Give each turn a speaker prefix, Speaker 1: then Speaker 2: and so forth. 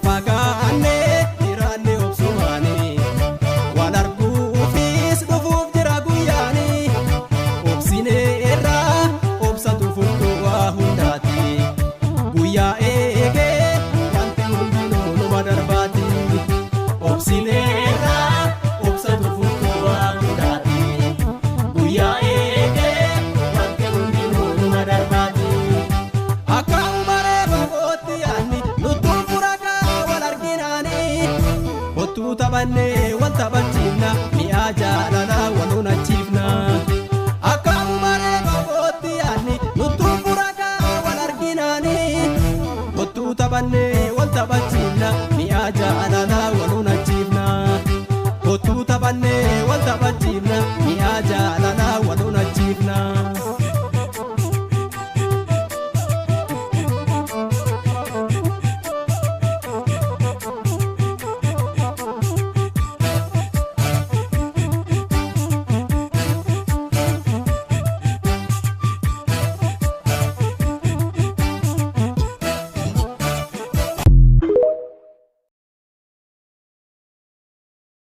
Speaker 1: Faffagaannee jiraanne obsumaanii wal arguufis dhufuuf jira guyyaanii obsineerraa obsatu furtuu waa hundaati guyyaa eegee wanti hundinuu numa darbaati obsineerraa obsatu furtuu waa hundaati guyyaa eegee wanti hundinuu numa darbaati. Akka umaree fagootti yaadni nuttuun furakaa wal arginaani. Kottuu taphannee wal taphachiifna mi'aa jaalalaa wal hunachiifna. Akka umaree fagootti yaadni nuttuun furakaa wal arginaani. Kottuu taphannee wal taphachiifna mi'aa jaalalaa.